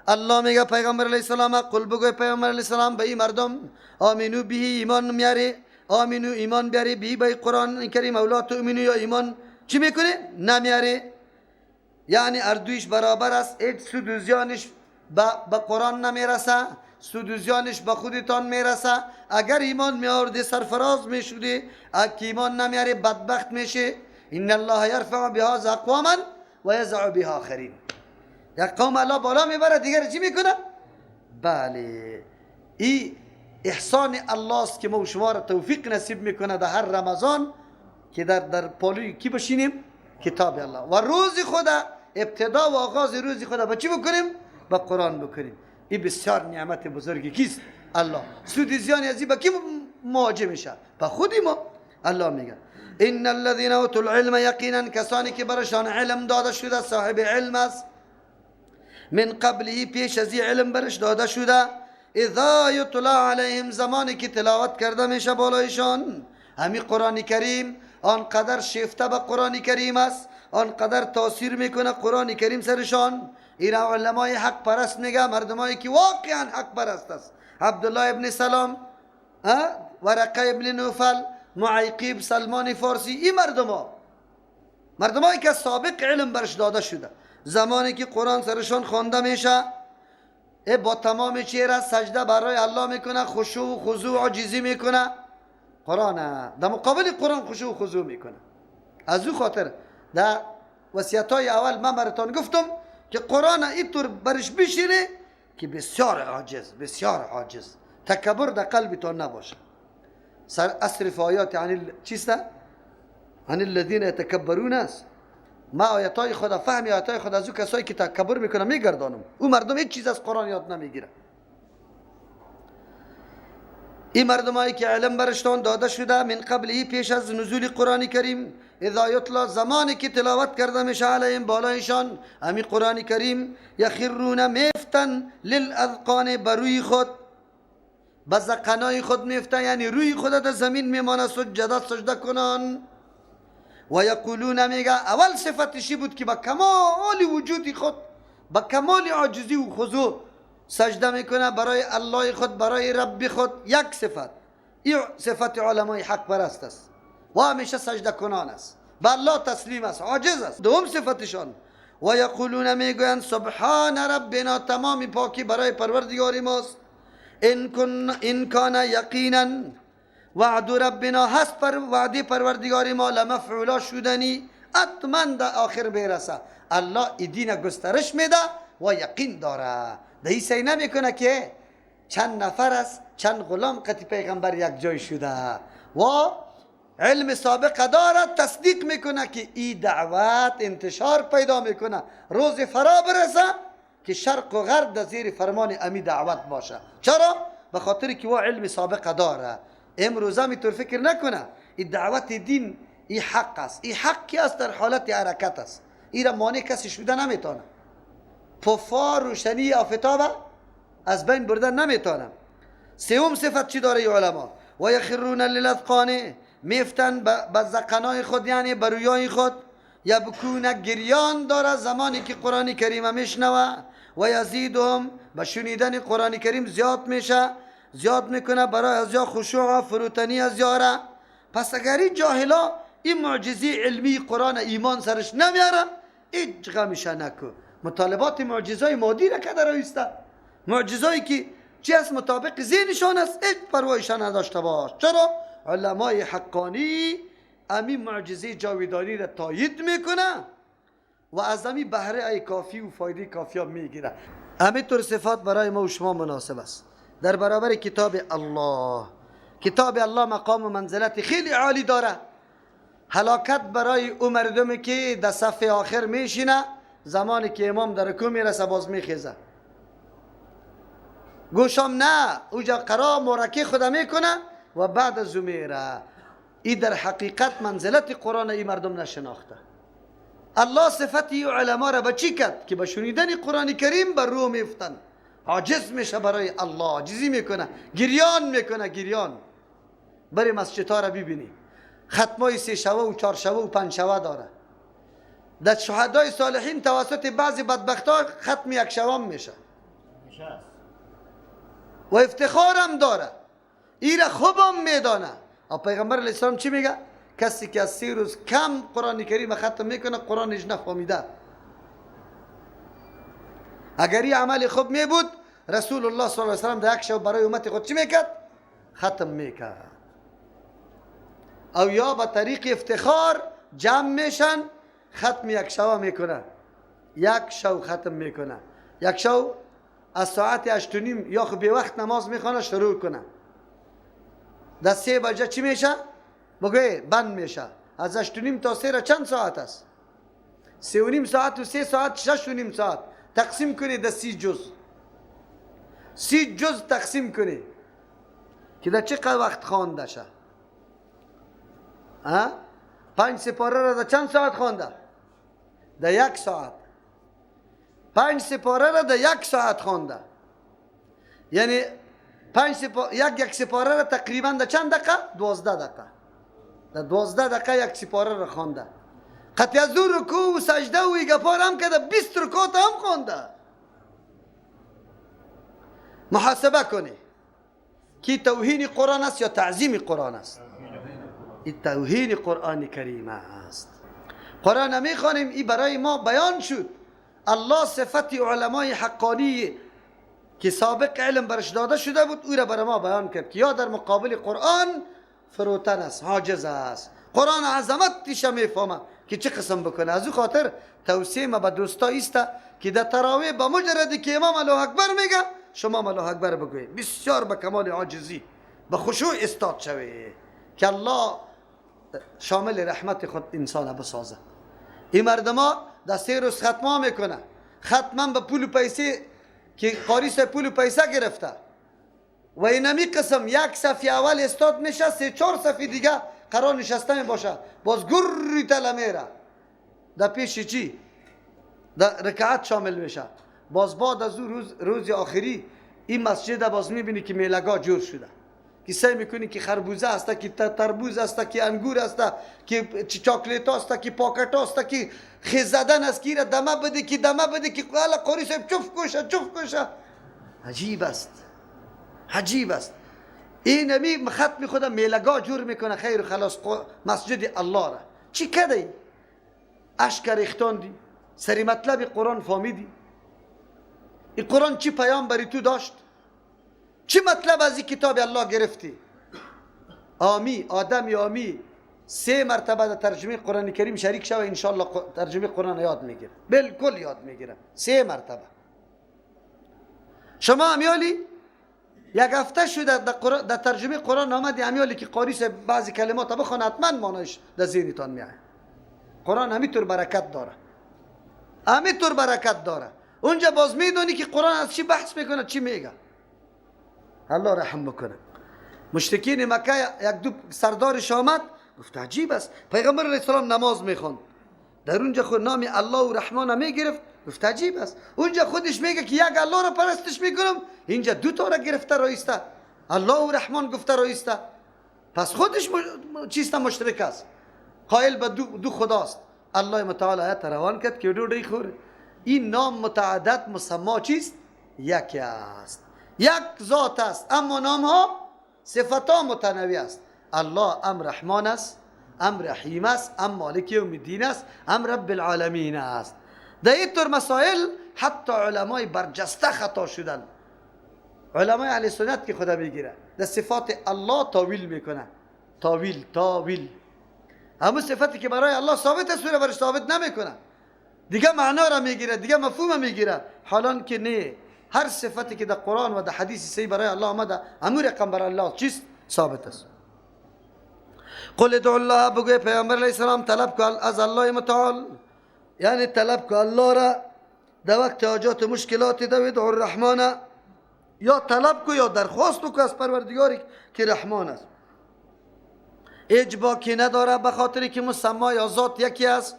الله میگه پیغمبر علیه السلام، قل بگوی پیغمبر علیه السلام به این مردم، آمینو به ایمان میاری، آمینو ایمان بیاری، به به قرآن کریم، او لا تؤمنو یا ایمان چی میکنی؟ نمیاری. یعنی اردویش برابر است، هیچ سود و زیانش به قرآن نمیرسه، سود و زیانش به خودتان میرسه. اگر ایمان میآوردی سرفراز میشدی، اگر ایمان نمیاری بدبخت میشی. ان الله یرفع بهذا اقواما و یضع بها آخرین. یک قوم الله بالا میبره، دیگر چی میکنه؟ بله، ای احسان الله است که ما شما را توفیق نصیب میکنه در هر رمضان که در پالوی کی بشینیم؟ کتاب الله. و روز خدا، ابتدا و آغاز روز خدا با چی بکنیم؟ با قرآن بکنیم. این بسیار نعمت بزرگی کیست؟ الله. سود زیان از این با کی مواجه میشه؟ با خودی ما. الله میگه ان الذين اوتوا العلم یقینا کسانی که برشان علم داده شده، صاحب علم است، من قبله پیش از علم برش داده شده، اذا یطلع علیهم زمانی که تلاوت کرده میشه بالایشان همین قرآن کریم، آنقدر شیفته به قرآن کریم است، آنقدر تاثیر میکنه قرآن کریم سرشان. این علمای حق پرست میگه، مردمایی که واقعا حق پرست است، عبدالله ابن سلام، ورقه ابن نوفل، معیقیب، سلمان فارسی، این مردمایی که سابق علم برش داده شده، زمانی که قرآن سرشان خوانده میشه با تمام چهره سجده برای الله میکنه، خشوع و خضوع و عاجزی میکنه. قرآن در مقابل قرآن خشوع و خضوع میکنه. از او خاطر در وصیت های اول من براتان گفتم که قرآن اینطور برش بشینه که بسیار عاجز، بسیار عاجز، تکبر در قلبتان نباشه. سر اصرف آیات عن چیست؟ عن الذین یتکبرون است. ما آیتای خدا، فهم آیتای خدا از او کسایی که تکبر میکنه میگردانم. او مردم هیچ چیز از قرآن یاد نمیگیره. این مردمایی که علم برشتان داده شده، من قبل پیش از نزول قرآن کریم، اذا یتلا زمانی که تلاوت کرده میشه علیهم بالایشان امی قرآن کریم، یخرون میفتن للاذقان بروی خود، به ذقنای خود میفتن، یعنی روی خود در زمین میمانه، سجده سجده کنان. و یقولون میگه اول صفتشی بود که با کمال وجود خود، با کمال عاجزی و خضوع سجده میکنه برای الله خود، برای رب خود. یک صفت، این صفت علمای حق پرست است و همیشه سجده کنان است، به الله تسلیم است، عاجز است. دوم صفتشان و یقولون میگویند سبحان ربنا، تمام پاکی برای پروردگار ماست. ان کان یقینا وعد ربنا، هست پر وعده پروردگار ما، لمفعولا شدنی، اتمن در آخر برسه. الله ای دین گسترش میده و یقین داره. ده ای سعی نمیکنه که چند نفر است، چند غلام قطی پیغمبر یک جای شده و علم سابقه داره، تصدیق میکنه که ای دعوت انتشار پیدا میکنه، روز فرا برسه که شرق و غرب در زیر فرمان امی دعوت باشه. چرا؟ به خاطر که او علم سابقه داره. امروز هم اینطور فکر نکنه این دعوت دین این حق است، این حق کی است؟ در حالت حرکت است، این را مانع کسی شده نمیتونه. پفار روشنی آفتاب از بین بردن نمیتونه. سوم صفت چی داره ای علما؟ و یخرون للاذقان، میفتن به ذقنای خود، یعنی به رویای خود. یبکون، گریان داره زمانی که قرآن کریم میشنوه. و یزیدهم، به شنیدن قرآن کریم زیاد میشه، زیاد میکنه برای از یا خشوع و فروتنی از یاره. پس اگر این جاهلا این معجزه علمی قرآن ایمان سرش نمیاره، هیچ غمش نکو. مطالبات معجزه مادی را که در ایسته، معجزه‌ای که چی است مطابق ذهنشان است، هیچ پروایشان نداشته باش. چرا؟ علمای حقانی امی معجزه جاودانی را تایید میکنه و از امی بهره ای کافی و فایده کافی ها میگیره. همینطور صفات برای ما و شما مناسب است در برابر کتاب الله. کتاب الله مقام و منزلت خیلی عالی داره. هلاکت برای او مردمی که در صف آخر میشینه، زمانی که امام در رکوع میرسه باز میخیزه، گوشم نه اوجا قرا مرکی خدا میکنه و بعد از او میره. ای در حقیقت منزلت قرآن ای مردم نشناخته. الله صفتی علما را به چی کرد؟ که به شنیدن قرآن کریم بر رو میفتن، عاجز میشه برای الله، عاجزی میکنه، گریان میکنه، گریان. بری مسجدها را ببینی، ختمای 3 شوه و 4 شوه و 5 شوه داره. در شهدای صالحین توسط بعضی بدبختها ختم 1 شوه میشه. و افتخارم داره، ایره خوبم میدانه. پیغمبر علیه السلام چی میگه؟ کسی که از 3 روز کم قرآن کریم ختم میکنه قرآنش نفهمیده. اگر این عمل خوب می بود رسول الله صلی الله علیه وسلم در یک شب برای امت خود چی میکرد؟ ختم میکرد. او یا به طریق افتخار جمع میشن ختم یک شب میکنه، یک شب ختم میکنه، یک شب از ساعت 8:30 یا خب به وقت نماز میخوانه شروع کنه، در 3 بجه چی میشه؟ بگوی بند میشه. از 8:30 تا 3 را چند ساعت است؟ 3.5 ساعت و 3 ساعت 6.5 ساعت. تقسیم کنی در 30 جز، 30 جز تقسیم کنی که در چقدر وقت خوانده شه؟ 5 سپاره را در چند ساعت خوانده؟ در 1 ساعت. 5 سپاره را در 1 ساعت خوانده، یعنی 5 یک سپاره را تقریبا در چند دقیقه؟ 12 دقیقه. در 12 دقیقه یک سپاره را خوانده. قطعی از دو رکوع و سجده و ایگپار هم کرده، 20 رکعت هم خوانده. محاسبه کنی که توهین قرآن است یا تعظیم قرآن است؟ این توهین قرآن کریم است. قرآن میخوانیم، این برای ما بیان شد. الله صفت علمای حقانی که سابق علم برش داده شده بود او را برای ما بیان کرد که یا در مقابل قرآن فروتن است، عاجز است. قرآن عظمت تیشه میفهمه که چه قسم بکنه. از او خاطر توصیه ما به دوستا ایسته که در تراویح با مجردی که امام الله اکبر میگه شما الله اکبر بگویید، بسیار به کمال عاجزی به خشوع استاد شوی که الله شامل رحمت خود انسان بسازه. این مردما در 3 روز ختمه میکنه، ختما به پول و پیسه که قاری سه پول و پیسه گرفته و اینمی قسم یک صفی اول استاد میشه، 3-4 صفی دیگه قرار نشسته می باشه، باز گری تله میره در پیش چی؟ در رکعت شامل میشه. باز بعد از او روز آخری این مسجد باز میبینی که میلگا جور شده، که سعی میکنی که خربوزه است، که تربوز است، که انگور است، که چاکلیت است، که پاکت است، که خیز زدن است، که را دمه بده، که دمه بده، که قال قاری صاحب چف کوشه چف کوشه. عجیب است، عجیب است. این نمی ختم خودم میلگا جور میکنه خیر و خلاص مسجد الله را چی کدی؟ اشک ریختاندی، سری مطلب قرآن فهمیدی؟ این قرآن چی پیام بری تو داشت؟ چی مطلب از این کتاب الله گرفتی؟ آمی آدم آمی 3 مرتبه در ترجمه قرآن کریم شریک شوه، انشالله ترجمه قرآن یاد میگیره، بالکل یاد میگیره. 3 مرتبه. شما امیالی یک هفته شده در ترجمه قرآن آمدی، امیالی که قاری بعضی کلمات بخوان حتما معنیش در ذهنتان میاد. قرآن همینطور برکت داره، همینطور برکت داره. اونجا باز میدونی که قرآن از چی بحث میکنه، چی میگه. الله رحم بکنه. مشرکین مکه یک دو سردارش آمد گفت عجیب است، پیغمبر علیه السلام نماز میخوند، در اونجا خود نام الله و رحمان میگرفت، گفت عجیب است، اونجا خودش میگه که یک الله را پرستش میکنم، اینجا دو تا را گرفته رایسته، الله و رحمان گفته رایسته، پس خودش چیست مشرک است، قائل به دو خداست. الله متعال آیت روان کرد که ډوډۍ خور، این نام متعدد مسما چیست؟ یکی است، یک ذات است، اما نام ها صفت ها متنوع است. الله ام رحمان است، ام رحیم است، ام مالک یوم الدین است، ام رب العالمین است. در این طور مسائل حتی علمای برجسته خطا شدن. علمای اهل سنت که خدا میگیره در صفات الله تاویل میکنه، تاویل تاویل، همون صفتی که برای الله ثابت است رو برش ثابت نمیکنه، دیگه معنا را میگیره، دیگه مفهوم میگیره، حالان که نه، هر صفتی که در قرآن و در حدیث صحیح برای الله آمده همون رقم برای الله چیست؟ ثابت است. قل ادعوا الله، بگوی پیامبر علیه السلام طلب کن از الله متعال، یعنی طلب کن الله را در وقت حاجات و مشکلات، در ادعوا الرحمن، یا طلب کو یا درخواست کو از پروردگاری که رحمان است. اجبا که نداره به خاطر که مسما یا ذات یکی است،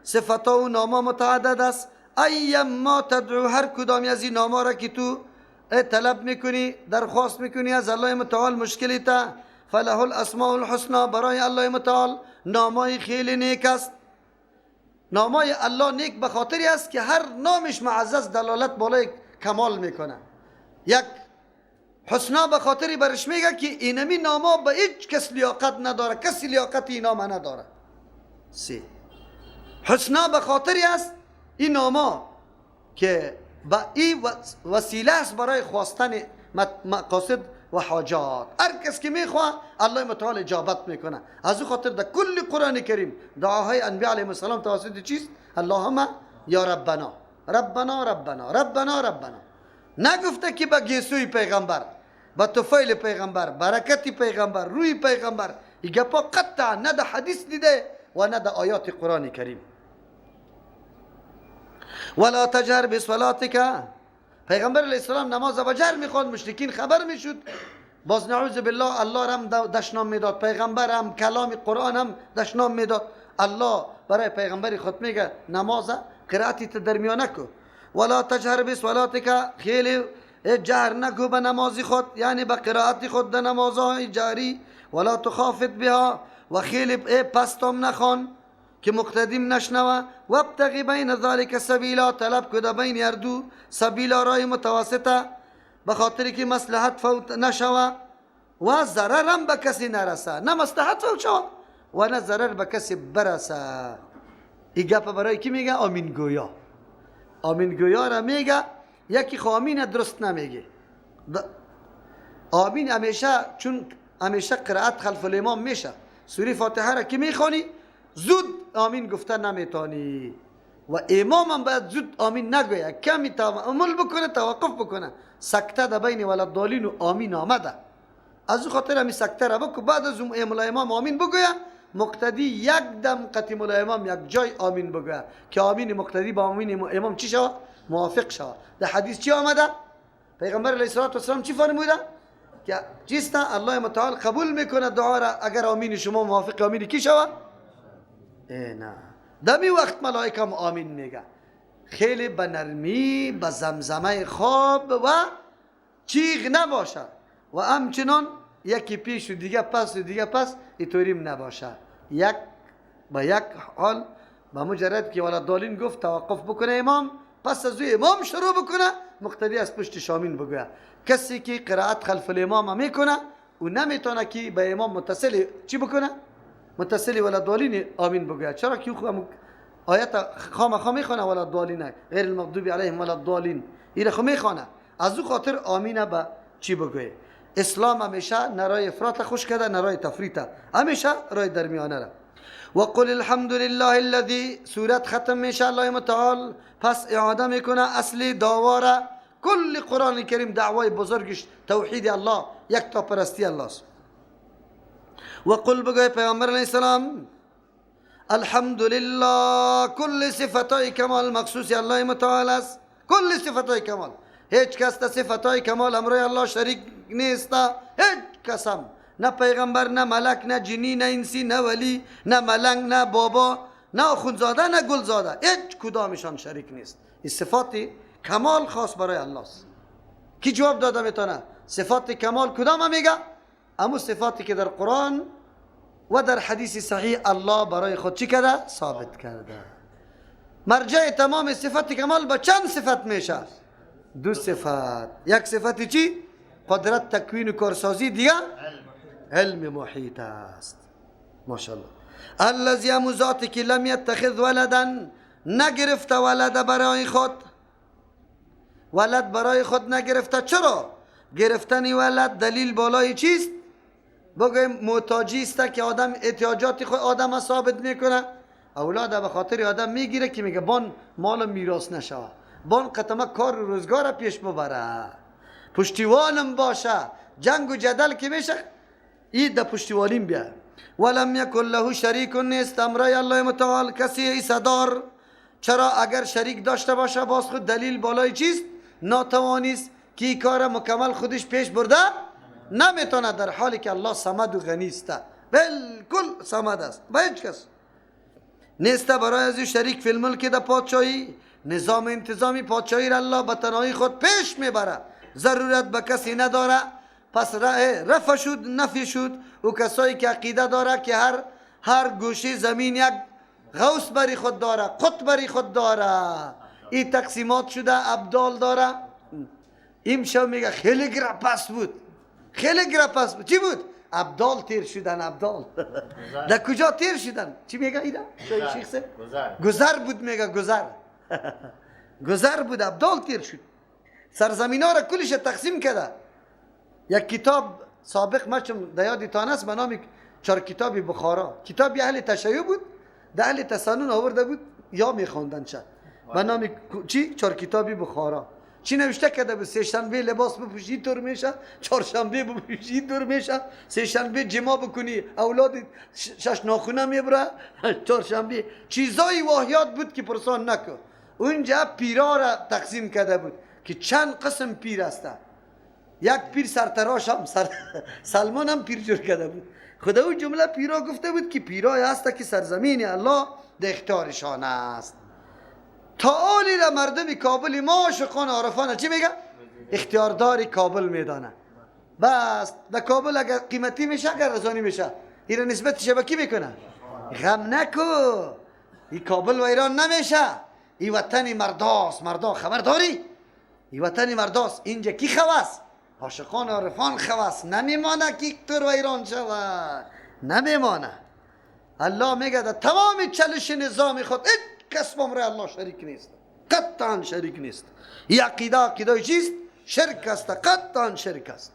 صفتا و ناما متعدد است. ایم ما تدعو، هر کدامی از این ناما را که تو طلب میکنی درخواست میکنی از الله متعال مشکلی تا، فله الاسماء الحسنا، برای الله متعال نامای خیلی نیک است. نامای الله نیک به خاطری است که هر نامش معزز دلالت بالای کمال میکنه. یک حسنا به خاطری برش میگه که اینمی ناما به هیچ کس لیاقت نداره، کسی لیاقت این نام نداره. سه، حسنا به خاطری است این ناما که با این وسیله است برای خواستن مقاصد و حاجات. هر کس که میخواه الله متعال اجابت میکنه. از او خاطر در کل قرآن کریم دعاهای انبیاء علیهم السلام توسط چیست؟ اللهم یا ربنا ربنا ربنا ربنا ربنا. نگفته که به گیسوی پیغمبر، به طفیل پیغمبر، برکت پیغمبر، روی پیغمبر. این گپا قطعا نه در حدیث دیده و نه در آیات قرآن کریم. ولا تجهر بصلاتک، پیغمبر علیه السلام نماز به جهر میخواند، مشرکین خبر میشد، باز نعوذ بالله الله هم دشنام میداد، پیغمبر هم کلام قرآن هم دشنام میداد. الله برای پیغمبر خود میگه نماز قرائتی درمیانه کو. ولا تجهر بصلاتک، خیلی جهر نکو به نماز خود، یعنی به قرائت خود در نمازهای جاری. ولا تخافت بها، و خیلی پستم نخوان که مقتدیم نشنوه. وابتغی بین ذلک سبیلا، طلب کده بین هر دو سبیلا رای متوسطه، به خاطر که مصلحت فوت نشوه و ضررم به کسی نرسه، نه مصلحت فوت شوه و نه ضرر به کسی برسه. این گپ برای کی میگه؟ آمین گویا. آمین گویا را میگه. یکی خو آمین درست نمیگه. آمین همیشه، چون همیشه قرائت خلف الامام میشه، سوره فاتحه را که میخوانی زود آمین گفته نمیتونی و امام هم باید زود آمین نگویه، کمی تأمل بکنه، توقف بکنه. سکته در بین ولدالین و آمین آمده، از او خاطر همی سکته را بکن، بعد از اون امام آمین بگویه، مقتدی یک دم قطی ملا امام یک جای آمین بگویه که آمین مقتدی با آمین امام چی شوه؟ موافق شوه. در حدیث چی آمده؟ پیغمبر علیه الصلاة والسلام چی فرموده؟ که چیست؟ الله متعال قبول میکنه دعا را اگر آمین شما موافق آمین کی شوه؟ نه، دمی وقت ملائکه هم آمین میگه. خیلی به نرمی، به زمزمه خواب و چیغ نباشه و همچنان یکی پیش و دیگه پس و دیگه پس اینطوریم نباشه. یک با یک حال به مجرد که ولدالین گفت توقف بکنه امام، پس از او امام شروع بکنه، مقتدی از پشت شامین بگویه. کسی که قرائت خلف الامام میکنه او نمیتونه که به امام متصل چی بکنه؟ متصل ولدالین آمین بگوید. چرا که او آیت خامخا میخوانه ولدالین غیر المغضوب علیهم ولدالین، این خو میخوانه، از او خاطر آمین به چی بگویه؟ اسلام همیشه نه رای افراط خوش کرده نه رای تفریط، همیشه رای درمیانه را. و قل الحمد لله الذی، سورت ختم میشه الله متعال پس اعاده میکنه اصل دعوا را. کل قرآن کریم دعوای بزرگش توحید الله، یک تا پرستی الله است. و قل بگوی پیامبر علیه السلام الحمدلله، کل صفتهای کمال مخصوص الله متعال است. کل صفتهای کمال، هیچ کس در صفتهای کمال امرای الله شریک نیست، هیچ کس هم، نه پیغمبر، نه ملک، نه جنی، نه انسی، نه ولی، نه ملنگ، نه بابا، نه آخوندزاده، نه گلزاده، هیچ کدامشان شریک نیست. این صفات کمال خاص برای الله است. کی جواب داده میتونه؟ صفات کمال کدام میگه؟ امو صفاتی که در قرآن و در حدیث صحیح الله برای خود چی کرده؟ ثابت کرده. مرجع تمام صفات کمال با چند صفت میشه؟ دو صفت. یک صفت چی؟ قدرت تکوین و کارسازی، دیگه علم محیط است. ماشاءالله. الذی امو ذاتی که لم یتخذ ولدا، نگرفته ولد برای خود، ولد برای خود نگرفته. چرا؟ گرفتن ولد دلیل بالای چیست؟ بگویم محتاجی است که آدم احتیاجات خود آدم ثابت میکنه. اولاد به خاطر آدم میگیره که میگه بان مال میراث نشوه، بان قطمه کار و روزگار پیش ببره، پشتیوانم باشه، جنگ و جدل که میشه این در پشتیوانیم بیا. ولم یکن له شریک، نیست امرای الله متعال کسی صدار. چرا؟ اگر شریک داشته باشه باز خود دلیل بالای چیست؟ ناتوانیست که کار مکمل خودش پیش برده نمیتونه، در حالی که الله صمد و غنی است، بالکل صمد است، با هیچ کس نیست برای از شریک فی الملک در پادشاهی. نظام انتظامی پادشاهی را الله به تنهایی خود پیش میبره، ضرورت به کسی نداره. پس رفع شد، نفی شد. و کسایی که عقیده داره که هر گوشه زمین یک غوث بری خود داره، قطب بری خود داره، این تقسیمات شده، ابدال داره. امشب میگه خیلی گرپس بود، خیلی گرپس بود. چی بود؟ ابدال تیر شدن. ابدال در کجا تیر شدن؟ چی میگه اینا؟ شیخ گذر بود، میگه گذر. گذر بود، ابدال تیر شد. سرزمین ها را کلش تقسیم کرده. یک کتاب سابق مچم در یادتان است به نام چهار کتاب بخارا، کتاب اهل تشیع بود، در اهل تسنن آورده بود یا میخواندن چه به نام چی؟ چهار کتاب بخارا. چی نوشته کرده بود؟ سه شنبه لباس بپوشی طور میشه، چهارشنبه بپوشی طور میشه، سه شنبه جما بکنی اولاد شش ناخونه میبره، چهارشنبه چیزای واهیات بود که پرسان نکن. اونجا پیرا را تقسیم کرده بود که چند قسم پیر هست. یک پیر سرتراش هم سلمان هم پیر جور کرده بود. خدا او جمله پیرا گفته بود که پیرای هست که سرزمین الله در اختیارشان است. تا آلی را مردم کابل ما عاشقان عارفانه چی میگه؟ اختیاردار کابل میدانه. بس در کابل اگر قیمتی میشه اگر رزانی میشه این نسبت شبکی میکنه. غم نکو، این کابل و ایران نمیشه، این وطن مرداست. مردا خبر داری؟ این وطن مرداست. اینجا کی خواست؟ عاشقان عارفان خواست. نمیمانه که تور و ایران شود، نمیمانه. الله میگه در تمام چلش نظام خود هیچ کس با امر الله شریک نیست، قطعا شریک نیست. این عقیده عقیده چیست؟ شرک است، قطعا شرک است.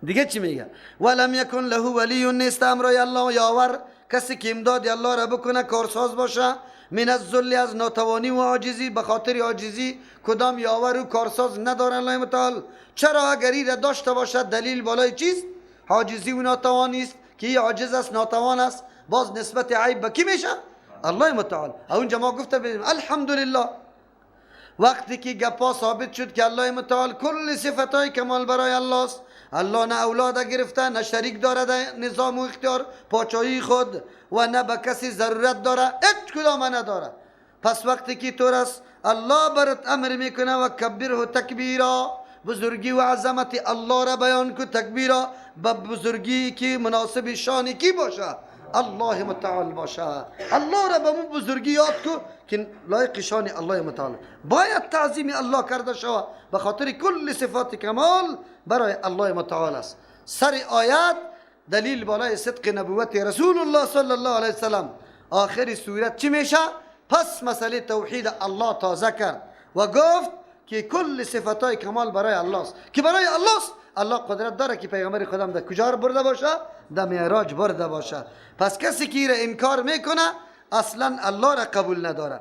دیگه چی میگه؟ ولم یکن له ولی نیست امرای الله یاور، کسی که امداد الله را بکنه کارساز باشه. من الذل از ناتوانی و عاجزی، به خاطر عاجزی کدام یاور و کارساز نداره الله متعال. چرا اگر این را داشته باشد دلیل بالای چیست؟ عاجزی و ناتوانی است که این عاجز است ناتوان است، باز نسبت عیب به کی میشه؟ الله متعال. اونجا ما گفته بودیم الحمدلله وقتی که گپا ثابت شد که الله متعال کل صفتهای کمال برای الله است، الله نه اولاد گرفته نه شریک داره در نظام و اختیار پاچایی خود و نه به کسی ضرورت داره، هیچ کدام نداره. پس وقتی که طور است الله برات امر میکنه و کبره تکبیرا، بزرگی و عظمت الله را بیان کو تکبیرا، به بزرگی که مناسب شان کی باشه؟ الله متعال باشه. الله را به مو بزرگی یاد کو که لایق شان الله متعال. باید تعظیم الله کرده شود به خاطر کل صفات کمال برای الله متعال است. سر آیات دلیل بالای صدق نبوت رسول الله صلی الله علیه وسلم. آخر سورت چی میشه؟ پس مسئله توحید الله تازه کرد و گفت که کل صفتهای کمال برای الله است، که برای الله است. الله قدرت داره که پیغمبر خودم در کجا رو برده باشه؟ در معراج برده باشه. پس کسی که را انکار میکنه اصلا الله را قبول نداره.